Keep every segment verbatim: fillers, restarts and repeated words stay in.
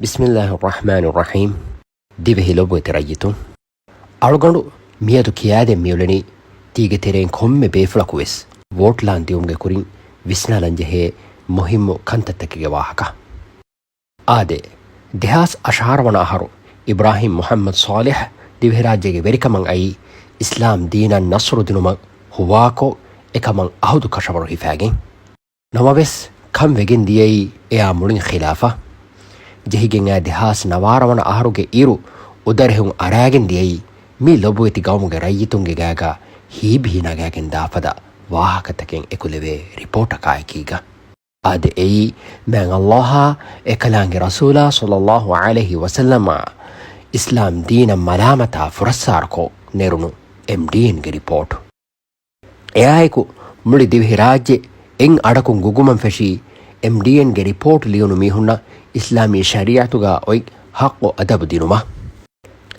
ބިސްމިއްލާހި ރަޙްމާނި ރަޙީމް. ދިވެހި ލޮބުވެތި ރައްޔިތުން، އަޅުގަނޑު މިއަދު ކިޔާދޭން މިއުޅެނީ، ތީގެ ތެރެއިން ކޮންމެ ބޭފުޅަކުވެސް ވޯޓް ލާން ދިއުމުގެ ކުރިން ވިސްނާލަންޖެހޭ މުހިއްމު ކަންތައްތަކެއްގެ ވާހަކަ. އާދެ، ދެހާސް އަށާރަ ވަނަ އަހަރު އިބްރާހިމް މުޙައްމަދު ޞާލިޙް ދިވެހިރާއްޖޭގެ ވެރިކަމަށް އައީ، އިސްލާމް ދީނަށް ނަޞްރު ދިނުމަށް ހުވާކޮށް، އެކަމަށް އަހުދު ކަށަވަރު ހިފާގެން. ނަމަވެސް، ކަން ވެގެން ދިޔައީ އެއާ މުޅިން ޚިލާފަށް. ޖެހިގެން އައި ދެހާސް ނަވާރަ ވަނަ އަހަރުގެ އިރު އުދަރެހުން އަރާގެން ދިޔައީ، މި ލޮބުވެތި ގައުމުގެ ރައްޔިތުންގެ ގާގާ ހީބިހި ނަގާގެން ދާފަދަ ވާހަކަތަކެއް އެކުލެވޭ ރިޕޯޓަކާއެކީގަ. އާދެ، އެއީ މާތް ﷲ އާ އެކަލާނގެ ރަސޫލާ ޞައްލައްލާހު ޢަލައިހި ވަސައްލަމާ އިސްލާމް ދީނަށް މަލާމަތާ ފުރައްސާރަކޮށް ނެރުނު އެމްޑީއެންގެ ރިޕޯޓް. އެއާއެކު، މުޅި ދިވެހިރާއްޖެ އެއް އަޑަކުން ގުގުމަން ފެށީ، އެމްޑީއެންގެ ރިޕޯޓް ލިޔުނު މީހުންނަށް އިސްލާމީ ޝަރީޢަތުގަ އޮތް ޙައްޤު އަދަބު ދިނުމަށް.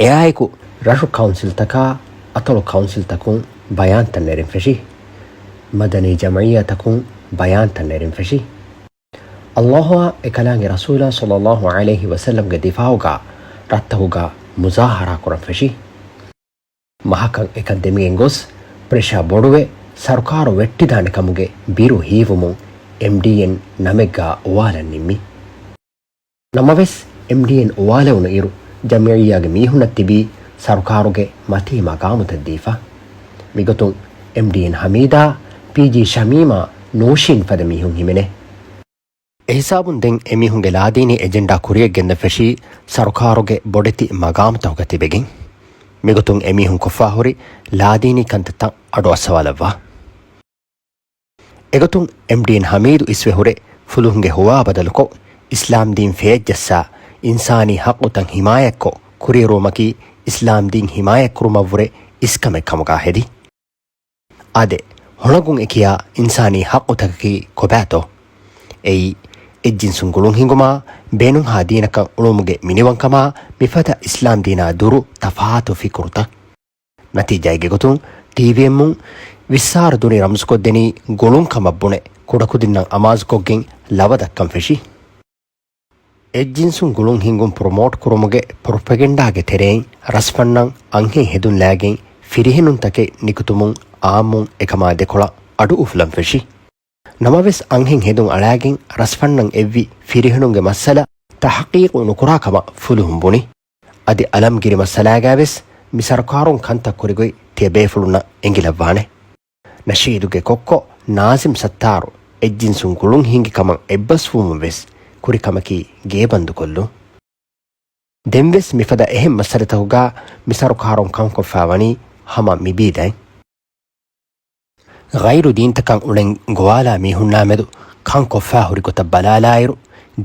އެއާއެކު، ރަށު ކައުންސިލްތަކާ އަތޮޅު ކައުންސިލްތަކުން ބަޔާންތައް ނެރެން ފެށި. މަދަނީ ޖަމްޢިއްޔާތަކުން ބަޔާންތައް ނެރެން ފެށި. ﷲ އާ އެކަލާނގެ ރަސޫލާ ޞައްލައްލާހު ޢަލައިހި ވަސައްލަމްގެ ދިފާޢުގަ ރަށްތަކުގަ މުޒާހަރާ ކުރަން ފެށި. މަހަކަށް އެކަން ދެމިގެން ގޮސް، ޕްރެޝާ ބޮޑުވެ، ސަރުކާރު ވެއްޓިދާނެ ކަމުގެ ބިރު ހީވުމުން އެމްޑީއެން ނަމެއްގަ އުވާލަން ނިންމި. ނަމަވެސް، އެމްޑީއެން އުވާލެވުނު އިރު، ޖަމްޢިއްޔާގެ މީހުންނަށް ތިބީ ސަރުކާރުގެ މަތީ މަގާމުތައް ދީފަ. މިގޮތުން، އެމްޑީއެން ހަމީދާ، ޕީޖީ ޝަމީމާ ނޫޝީން ފަދަ މީހުން ހިމެނޭ. އެހިސާބުން ދެން އެމީހުންގެ ލާދީނީ އެޖެންޑާ ކުރިއަށް ގެންދަން ފެށީ ސަރުކާރުގެ ބޮޑެތި މަގާމުތަކުގަ ތިބެގެން. މިގޮތުން އެމީހުން ކޮށްފާ ހުރި ލާދީނީ ކަންތައްތައް އަޑުއައްސަވާލައްވާ. އެގޮތުން އެމްޑީއެން ހަމީދު އިސްވެ ހުރެ ފުލުހުންގެ ހުވާ ބަދަލުކޮށް، އިސްލާމްދީން ފޭއްޖައްސާ، އިންސާނީ ޙައްޤުތައް ހިމާޔަތްކޮށް، ކުރިއެރުވުމަކީ އިސްލާމްދީން ހިމާޔަތްކުރުމަށްވުރެ އިސްކަމެއް ކަމުގަ ހެދި. އާދެ، ހުޅަނގުން އެކިޔާ އިންސާނީ ޙައްޤުތަކަކީ ކޮބާތޯ؟ އެއީ، އެއްޖިންސުން ގުޅުން ހިނގުމާ، ބޭނުންހާ ދީނަކަށް އުޅުމުގެ މިނިވަންކަމާ، މިފަދަ އިސްލާމްދީނާ ދުރު ތަފާތު ފިކުރުތައް. ނަތީޖާއެއްގެ ގޮތުން، ޓީވީއެމުން ވިއްސާރަ ދުނި ރަމްޒުކޮށްދެނީ ގުޅުން ކަމަށް ބުނެ، ކުޑަކުދިންނަށް އަމާޒުކޮށްގެން ލަވަ ދައްކަން ފެށި. އެއްޖިންސުން ގުޅުން ހިންގުން ޕްރޮމޯޓް ކުރުމުގެ ޕްރޮޕެގެންޑާގެ ތެރެއިން ރަސްފަންނަށް އަންހެން ހެދުން ލާގެން ފިރިހެނުންތަކެއް ނިކުތުމުން އާއްމުން އެކަމާ ދެކޮޅަށް އަޑު އުފުލަން ފެށި. ނަމަވެސް، އަންހެން ހެދުން އަޅާގެން ރަސްފަންނަށް އެއްވި ފިރިހެނުންގެ މައްސަލަ ތަޙްޤީޤު ނުކުރާ ކަމަށް ފުލުހުން ބުނި. އަދި އަލަމްގިރި މައްސަލާގައިވެސް މި ސަރުކާރުން ކަންތައް ކުރިގޮތް ތިޔަބޭފުޅުންނަށް އެނގިލައްވާނެ. ނަޝީދުގެ ކޮއްކޮ ނާޒިމް ސައްތާރު އެއްޖިންސުން ގުޅުން ހިންގި ކަމަށް އެއްބަސްވުމުން ވެސް ކުރި ކަމަކީ ގޭބަންދުކޮށްލުން. ދެންވެސް މިފަދަ އެހެން މައްސަލަތަކުގަ މި ސަރުކާރުން ކަންކޮށްފާ ވަނީ ހަމަ މިބީދައިން. ޣައިރު ދީންތަކަށް އުޅެން ގޮވާލާ މީހުންނާމެދު ކަންކޮށްފާ ހުރި ގޮތަށް ބަލާލާއިރު،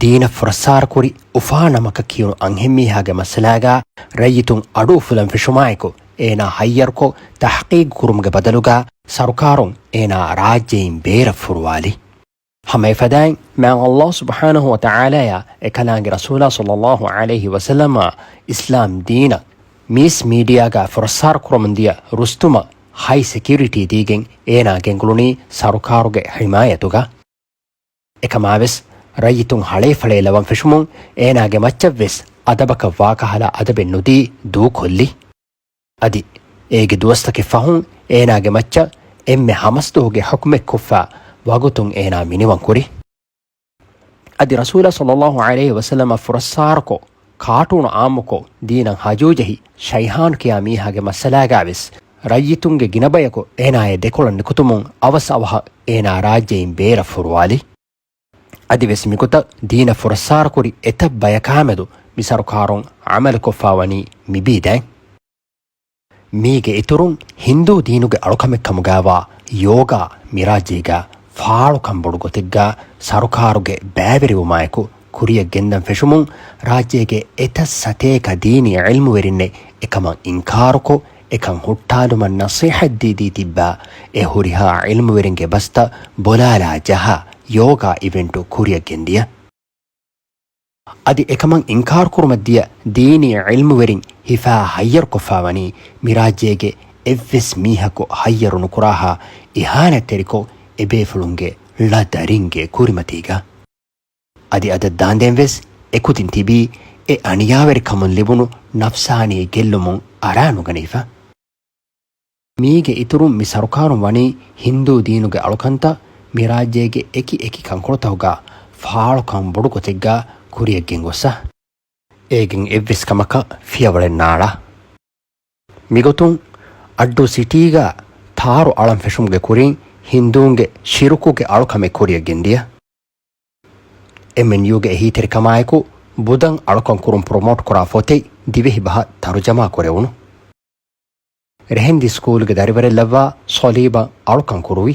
ދީނަށް ފުރައްސާރަކުރި އުފާނަމަކަށް ކިޔުނު އަންހެންމީހާގެ މައްސަލާގަ ރައްޔިތުން އަޑު އުފުލަން ފެށުމާއެކު، އޭނާ ހައްޔަރުކޮށް ތަޙްޤީޤު ކުރުމުގެ ބަދަލުގަ ސަރުކާރުން އޭނާ ރާއްޖެއިން ބޭރަށް ފުރުވާލި. ހަމައެފަދައިން، މާތް ﷲ ސުބްޙާނަހޫ ވަތަޢާލާޔާ އެކަލާނގެ ރަސޫލާ ޞައްލައްލާހު ޢަލައިހި ވަސައްލަމާ އިސްލާމް ދީނަށް މީސް މީޑިއާގަ ފުރައްސާރަ ކުރަމުން ދިޔަ ރުސްތުމަށް ހައި ސެކިއުރިޓީ ދީގެން އޭނާ ގެންގުޅުނީ ސަރުކާރުގެ ޙިމާޔަތުގަ. އެކަމާވެސް، ރައްޔިތުން ހަޅޭފަޅޭ ލަވަން ފެށުމުން އޭނާގެ މައްޗަށްވެސް އަދަބަކަށް ވާކަހަލަ އަދަބެއް ނުދީ ދޫކޮށްލި. އަދި އޭގެ ދުވަސްތަކެއް ފަހުން އޭނާގެ މައްޗަށް އެންމެ ހަމަސްދުވަހުގެ ޙުކުމެއް ކޮށްފަ ވަގުތުން އޭނާ މިނިވަން ކުރި. އަދި ރަސޫލާ ޞައްލައްލާހު ޢަލައިހި ވަސައްލަމަށް ފުރައްސާރަކޮށް، ކާޓޫނު އާއްމުކޮށް، ދީނަށް ހަޖޫ ޖެހި، ޝައިހާން ކިޔާ މީހާގެ މައްސަލާގައިވެސް ރައްޔިތުންގެ ގިނަ ބަޔަކު އޭނާއާ ދެކޮޅަށް ނިކުތުމުން އަވަސް އަވަހަށް އޭނާ ރާއްޖެއިން ބޭރަށް ފުރުވާލި. އަދިވެސް މިގޮތަށް ދީނަށް ފުރައްސާރަކުރި އެތައް ބަޔަކާމެދު މި ސަރުކާރުން ޢަމަލުކޮށްފާވަނީ މިބީދައިން. މީގެ އިތުރުން، ހިންދޫ ދީނުގެ އަޅުކަމެއްކަމުގައިވާ ޔޯގާ މިރާއްޖޭގަ ފާޅުކަން ބޮޑު ގޮތެއްގަ ސަރުކާރުގެ ބައިވެރިވުމާއެކު ކުރިއަށް ގެންދަން ފެށުމުން، ރާއްޖޭގެ އެތައް ސަތޭކަ ދީނީ ޢިލްމުވެރިންނެއް އެކަމަށް އިންކާރުކޮށް، އެކަން ހުއްޓާލުމަށް ނަޞޭޙަތް ދީދީ ތިއްބާ، އެ ހުރިހާ ޢިލްމުވެރިންގެ ބަސްތައް ބޮލާލާ ޖަހާ، ޔޯގާ އިވެންޓު ކުރިއަށް ގެންދިޔަ. އަދި އެކަމަށް އިންކާރުކުރުމަށް ދިޔަ ދީނީ ޢިލްމުވެރިން ހިފާ ހައްޔަރުކޮށްފާވަނީ މިރާއްޖޭގެ އެއްވެސް މީހަކު ހައްޔަރު ނުކުރާހާ އިހާނަތްތެރިކޮށް އެބޭފުޅުންގެ ޅަ ދަރިންގެ ކުރިމަތީގަ. އަދި އަދަށް ދާންދެން ވެސް އެކުދިން ތިބީ އެ އަނިޔާވެރިކަމުން ލިބުނު ނަފްސާނީ ގެއްލުމުން އަރާނުގަނީފަ. މީގެ އިތުރުން މި ސަރުކާރުން ވަނީ ހިންދޫ ދީނުގެ އަޅުކަންތައް މި ރާއްޖޭގެ އެކި އެކި ކަންކޮޅުތަކުގަ ފާޅުކަން ބޮޑު ގޮތެއްގަ ކުރިޔަށް ގެންގޮއްސަ. އޭގެން އެއްވެސް ކަމަކަށް ފިޔަވަޅެއް ނާޅާ. މިގޮތުން އައްޑޫ ސިޓީގަ ތާރު އަޅަން ފެށުމުގެ ކުރިން ހިންދޫންގެ ޝިރުކުގެ އަޅުކަމެއް ކުރިޔަށް ގެންދިޔަ. އެމްއެންޔޫގެ އެހީތެރިކަމާއެކު ބުދަން އަޅުކަން ކުރުން ޕްރޮމޯޓް ކުރާ ފޮތެއް ދިވެހި ބަހަށް ތަރުޖަމާ ކުރެވުނު. ރެހެންދި ސްކޫލްގެ ދަރިވަރެއް ލައްވާ ސޮލީބަށް އަޅުކަން ކުރުވި.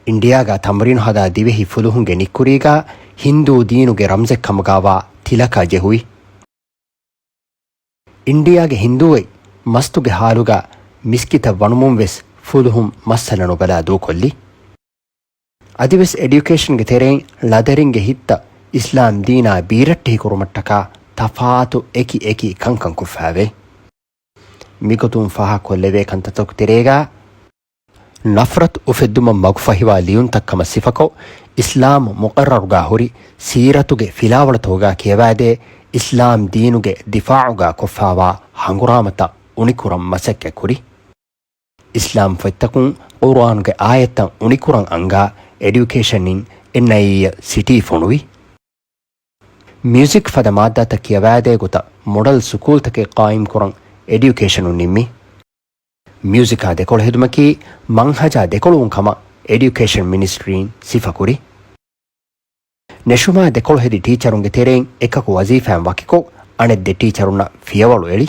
އިންޑިއާގަ ތަމްރީނު ހަދާ ދިވެހި ފުލުހުންގެ ނިއްކުރީގަ ހިންދޫ ދީނުގެ ރަމްޒެއް ކަމުގައިވާ ތިލަކާ ޖެހުވި. އިންޑިއާގެ ހިންދޫއެއް މަސްތުގެ ހާލުގަ މިސްކިތަށް ވަނުމުން ވެސް ފުލުހުން މައްސަލަ ނުބަލާ ދޫކޮށްލި. އަދިވެސް އެޑިއުކޭޝަންގެ ތެރެއިން ޅަދަރިންގެ ހިތްތައް އިސްލާމް ދީނާ ބީރައްޓެހި ކުރުމަށްޓަކާ ތަފާތު އެކި އެކި ކަންކަން ކޮށްފައިވޭ. މިގޮތުން ފާހަގަކޮށްލެވޭ ކަންތައްތަކު ތެރޭގަ، ނަފްރަތު އުފެއްދުމަށް މަގުފަހިވާ ލިޔުންތައް ކަމަށް ސިފަކޮށް، އިސްލާމް މުޤައްރަރުގަ ހުރި ސީރަތުގެ ފިލާވަޅުތަކުގަ ކިޔަވާދޭ އިސްލާމް ދީނުގެ ދިފާޢުގަ ކޮށްފައިވާ ހަނގުރާމަތައް އުނިކުރަން މަސައްކަތްކުރި. އިސްލާމް ފޮތްތަކުން ޤުރުއާނުގެ އާޔަތްތައް އުނިކުރަން އަންގާ އެޑިއުކޭޝަންއިން އެންއައިއޭއަށް ސިޓީ ފޮނުވި. މިއުޒިކް ފަދަ މާއްދާތައް ކިޔަވާދޭ ގޮތަށް މޮޑަލް ސުކޫލްތަކެއް ޤާއިމްކުރަން އެޑިއުކޭޝަނުން ނިންމި. މިއުޒިކާ ދެކޮޅު ހެދުމަކީ މަންހަޖާ ދެކޮޅުވުން ކަމަށް އެޑިއުކޭޝަން މިނިސްޓްރީން ސިފަކުރި. ނެށުމާ ދެކޮޅު ހެދި ޓީޗަރުންގެ ތެރެއިން އެކަކު ވަޒީފާއިން ވަކިކޮށް، އަނެއް ދެ ޓީޗަރުންނަށް ފިޔަވަޅު އެޅި.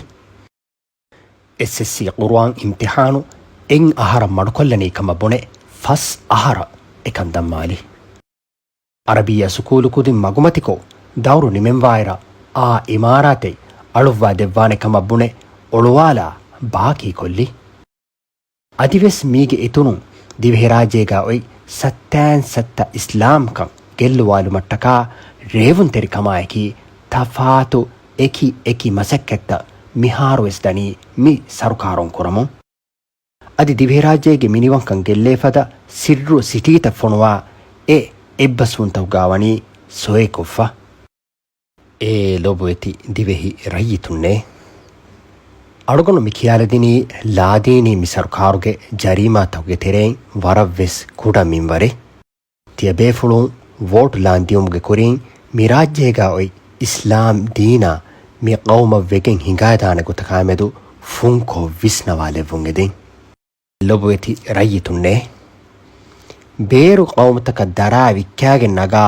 އެސްއެސްސީ ޤުރުއާން އިމްތިޙާނު އެއް އަހަރަށް މަޑުކޮށްލަނީ ކަމަށް ބުނެ، ފަސް އަހަރަށް އެކަން ދަންމާލި. ޢަރަބިއްޔާ ސުކޫލު ކުދިން މަގުމަތިކޮށް، ދައުރު ނިމެންވާއިރަށް އާ އިމާރާތެއް އަޅުއްވާ ދެއްވާނެ ކަމަށް ބުނެ، އޮޅުވާލާ ބާކީ ކޮށްލި. އަދިވެސް މީގެ އިތުރުން ދިވެހިރާއްޖޭގަ އޮތް ސައްތައިން ސައްތަ އިސްލާމްކަން ގެއްލުވާލުމަށްޓަކާ ރޭވުންތެރިކަމާއެކީ ތަފާތު އެކި އެކި މަސައްކަތްތައް މިހާރުވެސް ދަނީ މި ސަރުކާރުން ކުރަމުން. އަދި ދިވެހިރާއްޖޭގެ މިނިވަންކަން ގެއްލޭ ފަދަ ސިއްރު ސިޓީތައް ފޮނުވާ އެ އެއްބަސްވުންތަކުގަ ވަނީ ސޮއެކޮށްފަ. އޭ ލޮބުވެތި ދިވެހި ރައްޔިތުންނޭ! އަޅުގަނޑު މި ކިޔާލަދިނީ ލާދީނީ މި ސަރުކާރުގެ ޖަރީމާތަކުގެ ތެރެއިން ވަރަށްވެސް ކުޑަ މިންވަރެއް. ތިޔަބޭފުޅުން ވޯޓް ލާން ދިޔުމުގެ ކުރިން މި ރާއްޖޭގަ އޮތް އިސްލާމް ދީނާ މި ޤައުމަށް ވެގެން ހިނގާދާނެ ގޮތަކާމެދު ފުންކޮށް ވިސްނަވާލެއްވުން އެދެން. ލޮބުވެތި ރައްޔިތުންނޭ! ބޭރު ޤައުމުތަކަށް ދަރާ ވިއްކާގެން ނަގާ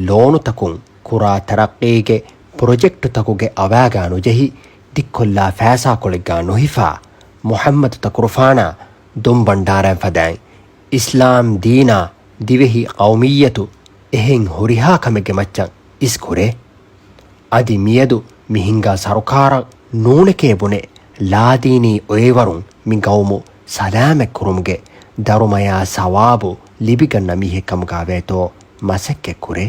ލޯނުތަކުން ކުރާ ތަރައްޤީގެ ޕްރޮޖެކްޓުތަކުގެ އަވާގާ ނުޖެހި، ދިއްކޮށްލާ ފައިސާކޮޅެއްގާ ނުހިފާ، މުޙައްމަދު ތަކުރުފާނާ ދޮންބަންޑާރައިން ފަދައިން، އިސްލާމް ދީނާ ދިވެހި ޤައުމިއްޔަތު އެހެން ހުރިހާ ކަމެއްގެ މައްޗަށް އިސްކުރޭ. އަދި މިއަދު މި ހިންގާ ސަރުކާރަށް ނޫނެކޭ ބުނެ، ލާދީނީ އޮއިވަރުން މި ޤައުމު ސަލާމަތްކުރުމުގެ ދަރުމަޔާ ސަވާބު ލިބިގަންނަ މީހެއްކަމުގަ ވޭތޯ މަސައްކަތްކުރޭ.